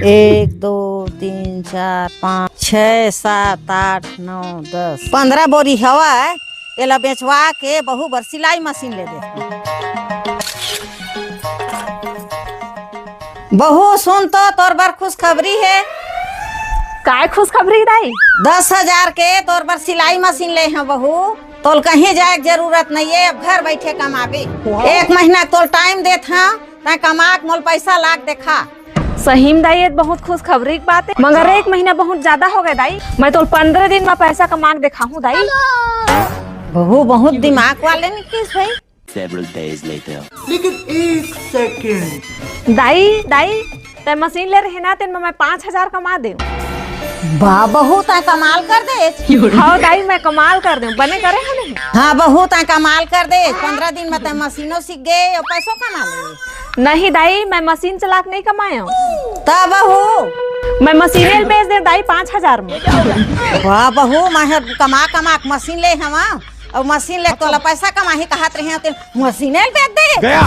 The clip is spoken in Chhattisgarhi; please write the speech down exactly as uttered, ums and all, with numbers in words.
एक, दो, तीन, चार, पाँच, छः, सात, आठ, नौ, दस, पंद्रह बोरी हवय। एला बेचवा के बहू बर सिलाई मशीन ले दे। बहू, सुन तो, तोर बर खुशखबरी हे। काय खुशखबरी, दाई? दस हजार के तोर बर सिलाई मशीन ले हंव बहू। तोल कहीं जाए के जरूरत नइये, अब घर बइठे कमाबे। एक महीना तोल टाइम देत हंव, तैं कमा के मोल पइसा ला के देखा। सही में दाई, ये तो बहुत खुशखबरी की बात हे, मगर एक महीना बहुत ज्यादा हो गे दाई। मैं तोल पंद्रह दिन में पइसा कमा के देखाहूँ दाई। बहू बहुत दिमाग वाले निकलिस भाई। Several days later. लेकिन एक सेकंड। दाई, दाई, तैं मशीन ले रहे ना, तेन में मैं पाँच हजार कमा देंव। बा बहू, तैं कमाल कर दे। हाँ दाई, मैं कमाल कर देंव, बने करे हो नहीं? हाँ बहू, तैं कमाल कर दे, पंद्रह दिन में तैं मशीनों सीख गे अउ पइसों कमा ले। नहीं दाई, मैं मशीन चला के नहीं कमाए हंव। त बहू? मैं मशीने ल बेच देंव दाई, पाँच हजार में। बा बहू, मैं ह कमा कमा के मशीन ले हंव, अउ मशीन ले तोला पइसा कमाही कहत रहे हंव, तेन मशीने ल बेच दे। गया।